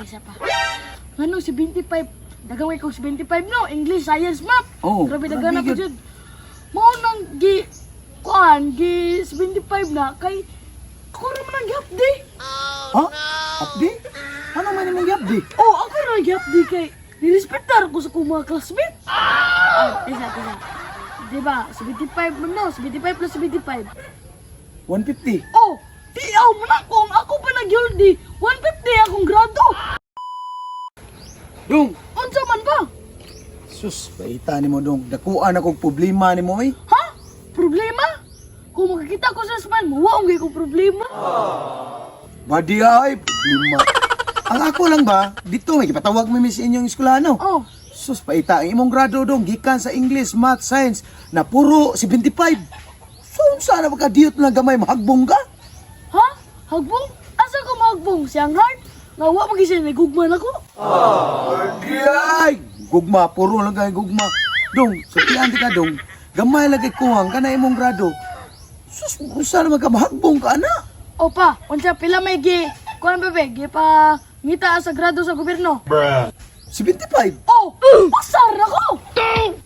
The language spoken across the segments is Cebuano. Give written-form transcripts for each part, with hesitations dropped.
isa pa. Ngano 75? Dagang may kog 75, no? English, Science, Math. Oh, Grabe dagan na grabe pa jud. Mao nang gi kuan gi 75 na kay ako ra man ang gihapdi. Ha? Apdi? Ano man imong giapdi? Oh, ako ra ang gihapdi kay nirespetar ko sa akong mga classmate. Ah, isa, isa. Di ba? 75 man, no? 75 plus 75. 150. Oh, tiaw man ako. Ang ako pa nagyuldi. 150 akong grado. Dong, Unsa man ba? Sus, paita nimo, dong. Dakuan akong problema nimo eh. Ha? Problema? Kung makakita ko sa smile mo, wa ko problema. Badi ay problema. Ang ako lang ba, dito may gipatawag mi sa inyong eskwelahan, no? Oh, Sus, paita ang imong grado, dong, gikan sa English, Math, Science na puro 75. So unsa na pagka diyot lang gamay, mahagbong ka? Ha? Hagbong? Asa ko mahagbong? Siyang heart? Nga wa man gyud siya nagugman ako. Badi ay gugma, puro lang kay gugma. Dong, sultian di ka, dong. Gamay lang kay kuwang kana imong grado. Sus, unsa na magka mahagbong ka ana? Opa, unsa pila may gi kuan bebe, gi pa ngita sa grado sa gobyerno. 75. Oh, pasar ako.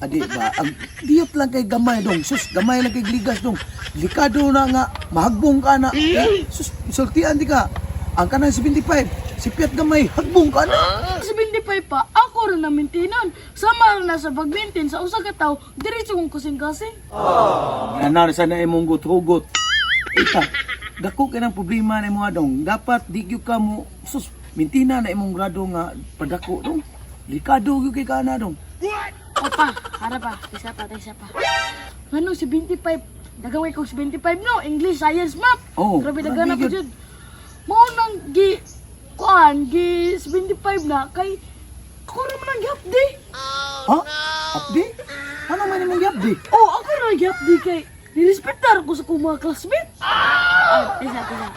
Adi ba, ang diyot lang kay gamay, dong. Sus, gamay lang kay ligas, dong. Delikado na nga, mahagbong ka na. Eh, sus, sultian di ka. Ang kanang 75, sipyat gamay, hagbong ka na. 75 pa, ako ra na maintainen. Sama ra na sa pag-maintain sa usa ka tawo, diretso kong kasing-kasing. Nanar sa na imong gut-hugot. Ita, dako kay ng problema na imo, dong. Dapat di gyud ka mo, sus, mintina na imong grado nga padako, dong. Delikado gyud kay kana, dong. Opa, hara pa, isa pa, isa pa. Ngano 75? Dagang may kog 75, no? English, Science, Math. Oh, grabe dagan na grabe pa jud. Mao nang gi kuan gi 75 na kay ako ra man ang gihapdi. Ha? Apdi? Ano man imong giapdi? Oh, ako ra ang gihapdi kay nirespetar ko sa akong mga classmate. Ah, isa, isa.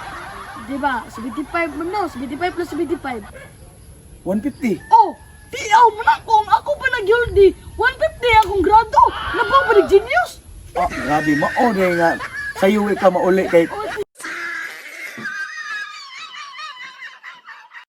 Di ba? 75 man, no? 75 plus 75. 150. Oh, tiaw man ako. Ang ako pa nagyuldi. 150 akong grado. Nabaw ba ni genius? Ah, grabe mao na nga. Sayo ka mauli kay Oh,